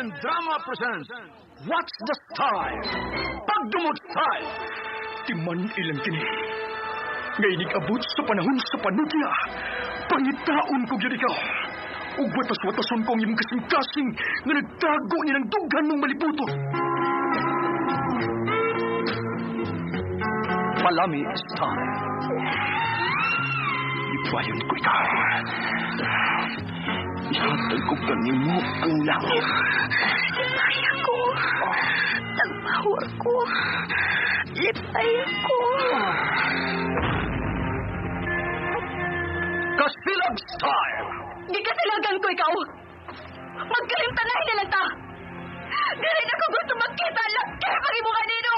Armen Drama presents What's the Style? Pagdumot Style! Timan ilang kini. Ngay abot sa panahon sa panudya. Pangitaon ko gyud ikaw. Ug watas-watason ko ang imong kasing-kasing nga nagtago ni ng dughan mong malibuton. Palami Style. Ipayon ko ikaw. Ihatag ko kanimo ang langit. Lipay ako. Nagbawa ko. Lipay ako. Kasilag Style! Gikasilagan ko ikaw. Magkalimtanahin na lang ta. Dili na ko gusto magkita laki pag imo kanino.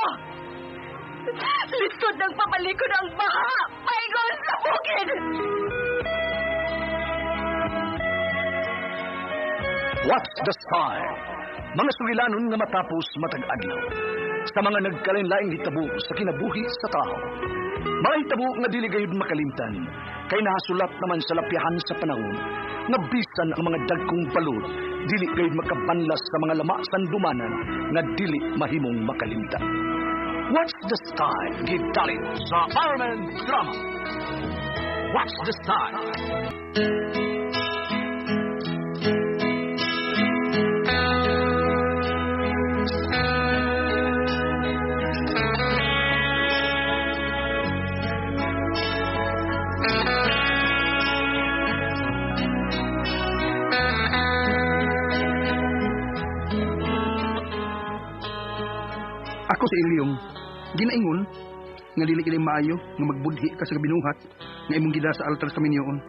Lisod ng papalikod ang baha. Paingon sa bukid. What's the Style? Mga sugilanon nga matapos matag adlaw. Sa mga nagkalain-laing hitabo sa kinabuhi sa tao. Mga hitabo nga dili gayud makalimtan, kay nahasulat naman sa lapyahan sa panahon, nga bisan ang mga dagkong balod, dili gayud makabanlas sa mga lama sandumanan nga dili mahimong makalimtan. What's the Style? Gidalit sa Armen Drama. What's the Style? Ako si Ilyong, ginaingon nga dili kini maayo nga magbudhi ka sa binuhat nga imong gida sa altar sa minyoon.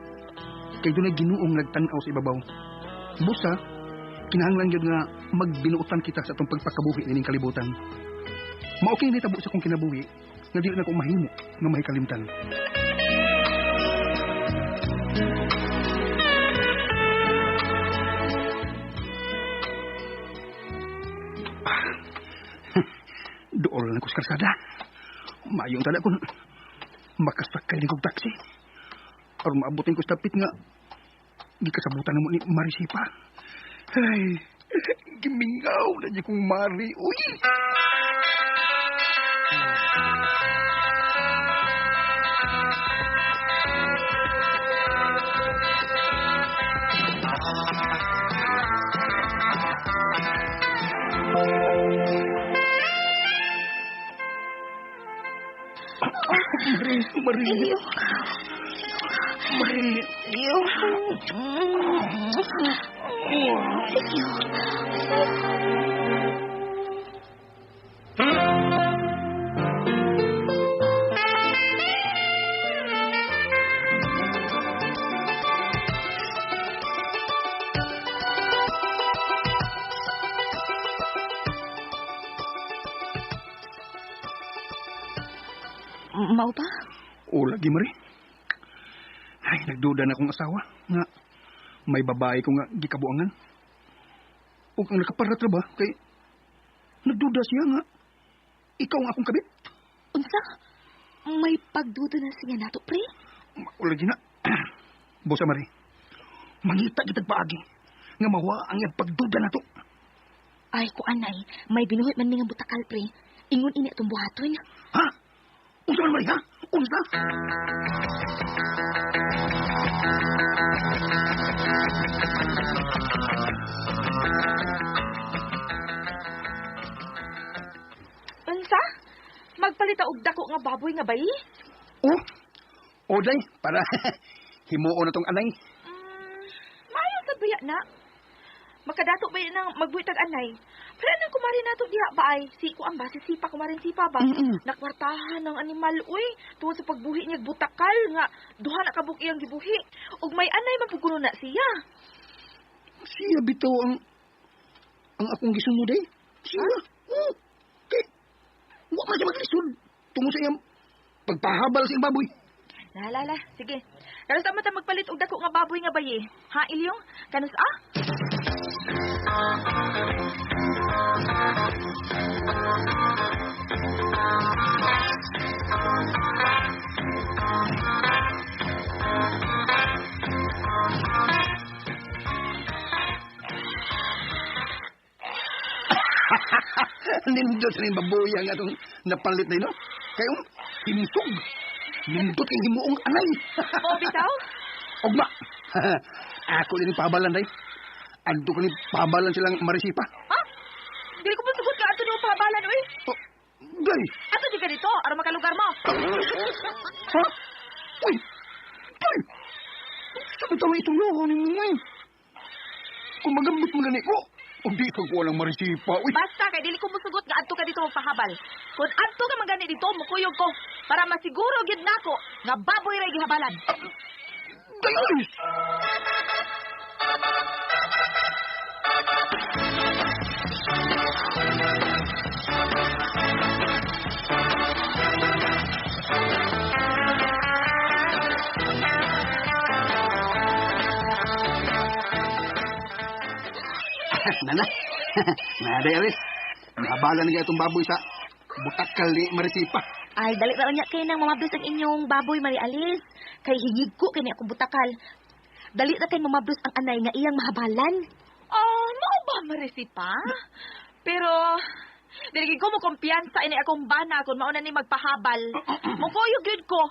Kay dunay Ginoong nagtan-aw sa ibabaw. Busa, kinahanglan gyud nga magbinuotan kita sa atong pagpakabuhi nining kalibutan. Mao kini nitabo sa akong kinabuhi nga dili na ko mahimo nga mahikalimtan. Dool na ko sa kalsada. Maayong tala kung makasakay ni kog taxi. Aron maabutin ko sa tapit nga gikasabutan na mo ni Marisipa. Ay, gimingaw na niya kong Mari. Uy! Mari, Mari. Mari. Mau pa? O lagi, Mari. Ay, nagduda na akong asawa nga may babae ko nga gikabuangan. Ug ang nakaparat ra ba kay nagduda siya nga ikaw ang akong kabit. Unsa? May pagduda na siya nato, pre? O lagi na. Bosa, Mari. Mangita kitag paagi nga mawa ang iyang pagduda nato. Ay, kuanay, may binuhit man mi nga butakal, pre. Ingon ini atong buhaton. Ha? Unsa man, Mari, ha? Unsa? Unsa? Magpalita og dako nga baboy nga bayi? Oh, oday, para himuon na tong anay. Maayo sa biya na. Makadato ba nang magbuitag anay? Pero nang kumari nato diha ba ay si kuan ba si Sipa kumarin Sipa ba? Nakwartahan ng animal uy tungod sa pagbuhi niya butakal nga duha na kabuk iyang gibuhi ug may anay man pud kuno na siya. Siya bitaw ang akong gisunod eh. Siya. Oh, kay wa man siya maglisod tungod sa iyang pagpahabal sa iyang baboy. Naalala, sige. Kanus ta magpalit og dako nga baboy nga bayi? Ha, Ilyong? Kanus ah? Nindot sa ning baboy ang atong napalit na ino. Kay himsog. Nindot kay himuong anay. Mo bitaw? Ugma. Ako din pahabalan day. Adto ko ni pahabalan silang Marisipa. Ha? Dili ko masugot ka ato ni pahabalan oy. Oh, day. Ato di ka dito aron makalugar mo. Ha? Uy. Day. Sa bitaw itong loko ni mo eh. Kung magambot mo gani ko, hindi ka ko walang Marisipa. Uy. Basta kay dili ko musugot nga adto ka dito magpahabal. Kung adto ka man gani dito, mukuyog ko para masiguro gyud nako nga baboy ra gihabalan. Day, Alice! Nana, naday Alice. Nahabalan na itong baboy sa butakal ni Marisipa. Ay, dali ra unya kay nang mamabdos ang inyong baboy, Mari Alice. Kay higig ko kini akong butakal. Dali ra kay mamabdos ang anay nga iyang mahabalan. Oh, mao ba Marisipa? Pero dili ko mo kumpiyansa ini akong bana kung mauna ni magpahabal. Mukuyog gyud ko.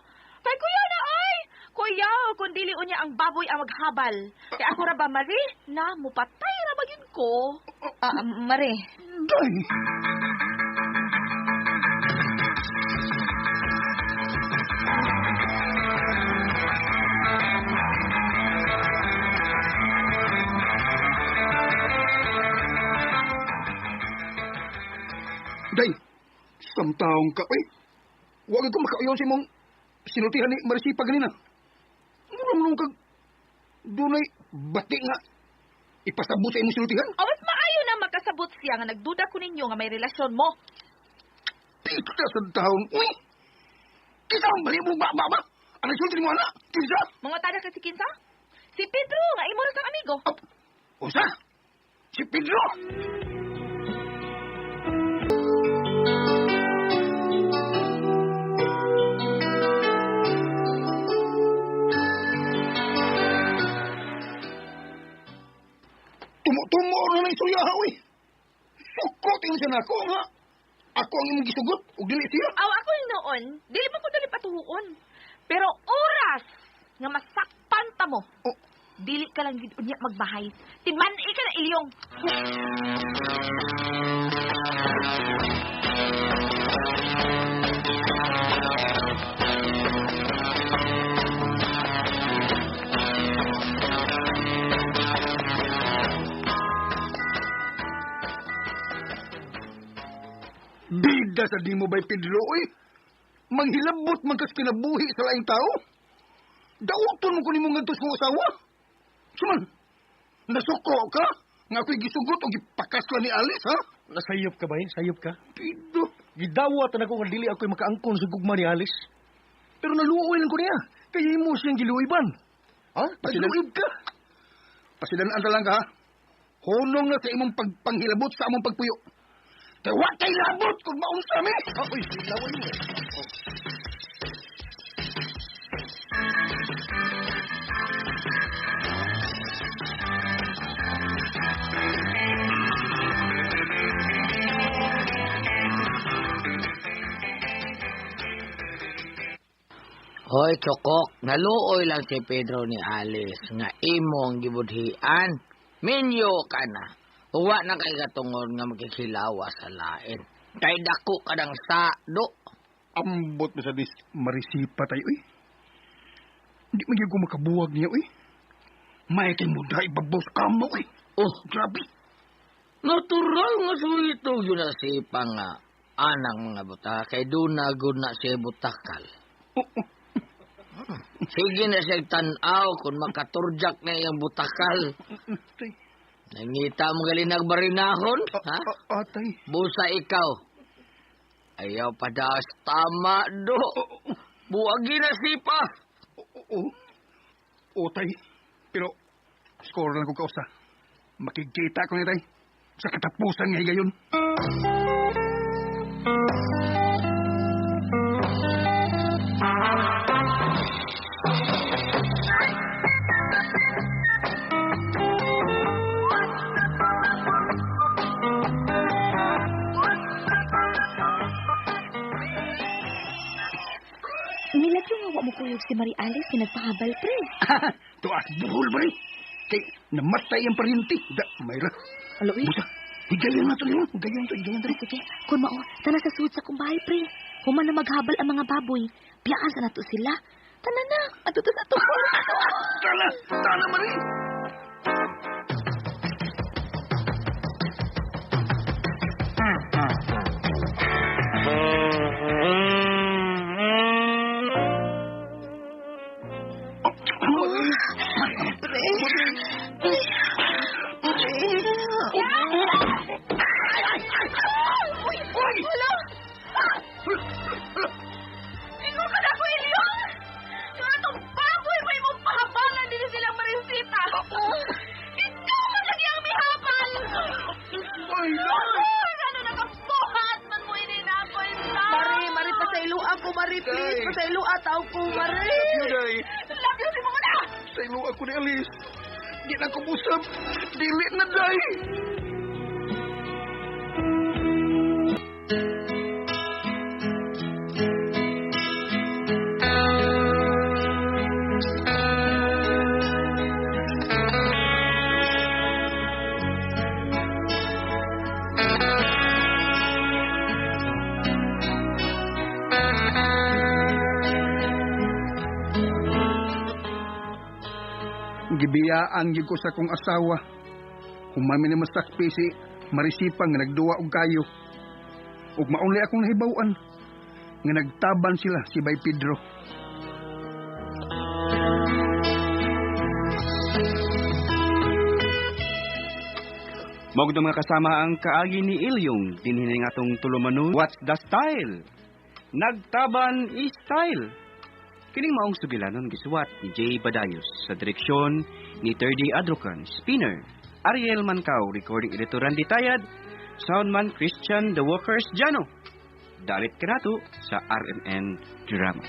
Kay kuya na ay. Kuya, kung dili unya ang baboy ang maghabal. Kay ako ra ba Mari na mupatay ra ba gyud ko? Mari. Day. Day, samtaong ka, uy. Huwag ko makauyon sa imong sinultihan ni Marisipa ganina. Murang kag dunay bati nga ipasabot sa imong sinultihan. Awas maayo na makasabot siya nga nagduda ko ninyo nga may relasyon mo. Pita sa taon, uy. Kinsa ang bali mo ba ba? Ano sulti mo ana? Kinsa? Mga tada ka si kinsa? Si Pedro nga imo ra sang amigo. Usa? Si Pedro? Tumo-tumo na ng istorya, uy. Sukot yung siya na ako, nga. Ako ang imong gisugot, ug dili siya. Aw, ako noon, dili man ko dali patuhuon. Pero oras nga masakpan ta mo, oh, dili ka lang gid unya magbahay. Timan-i ka na ilyong. Bida sa di mo ba'y Pedro, oy? Manghilabot man kas kinabuhi sa laing tao. Dauton mo ko nimo ngadto sa asawa. Suman, nasuko ka? Nga ako'y gisugot o gipakasla ni Alice, ha? Nasayop ka ba, eh? Sayop ka? Pedro. Gidawat na ako nga dili ako'y makaangkon sa gugma ni Alice. Pero naluoy lang ko niya. Kaya imo siyang giluiban. Ha? Nagluib ka? Pasidanaan ta lang ka, ha? Hunong na sa imong pagpanghilabot sa among pagpuyo. Kaya wa kay labot kung maunsa mi. Ah, uy, laway mo. Oh. Hoy, Chokok, naluoy lang si Pedro ni Alice nga imong gibudhian. Minyo ka na. Uwa na kay katungod nga magkikilawa sa lain. Kay dako ka ng sado. Ambot na sa dis Marisipa tayo, uy. Hindi man ko makabuwag niya, uy. May kay muda ibabaw sa kamo, uy. Oh, grabe. Natural nga sulito yun na sipa nga anang mga buta. Kay doon na gud na siya butakal. Oh, oh. Sige na siya tanaw kung makaturjak na iyang butakal. Tay. Nangita mo gali nagbarinahon, ha? Atay. Busa ikaw. Ayaw pa das tama do. Buwagi na sipa. Oo. Oo, tay. Pero, score lang ko kausa. Makikita ko niya, tay. Sa katapusan nga higayon. mukuyog si Marie Alice nga nagpahabal, pre. Tuas buhol ba rin? Kay namatay ang parinti. Da, mayra. Alo, eh. Busa, higayon na to niyo. Higayon to, higayon to. Sige, kun mao, tana sa sud sa kong bahay, pre. Human na maghabal ang mga baboy. Biyaan sa nato sila. Tana na, adto ta sa tukol. Tana, tana, Marie. Uy! Hala! Ingon ka na ko, Elion! Yung atong baboy may mong pahabalan din silang Marincita. Ikaw man lagi ang mihabal! Ay, Ano nakabuhat man mo ini na ako, Mari, Mari, pasaylo ako, Mari, please. Day. Pasaylo ataw ko, Mari. Day. Love you, si mo na! Sa ilo ako ni Alice. Di na ko musab. Dili na, day. Gibiyaan gyud ko sa akong asawa. Humami ni masakpi si Marisipa nga nagduwa og kayo. Ug maunli akong nahibaw-an nga nagtaban sila si Bay Pedro. Mao gud mga kasama ang kaagi ni Ilyong dinhi nga atong tulumanon. What's the style? Nagtaban is style. Kining maong sugilanon gisuwat ni Jay Badayos sa direksyon ni 30 Adrocan, Spinner, Ariel Mancao, recording editor Randy Tayad, soundman Christian The Walkers Jano. Dalit kanato sa RMN Drama.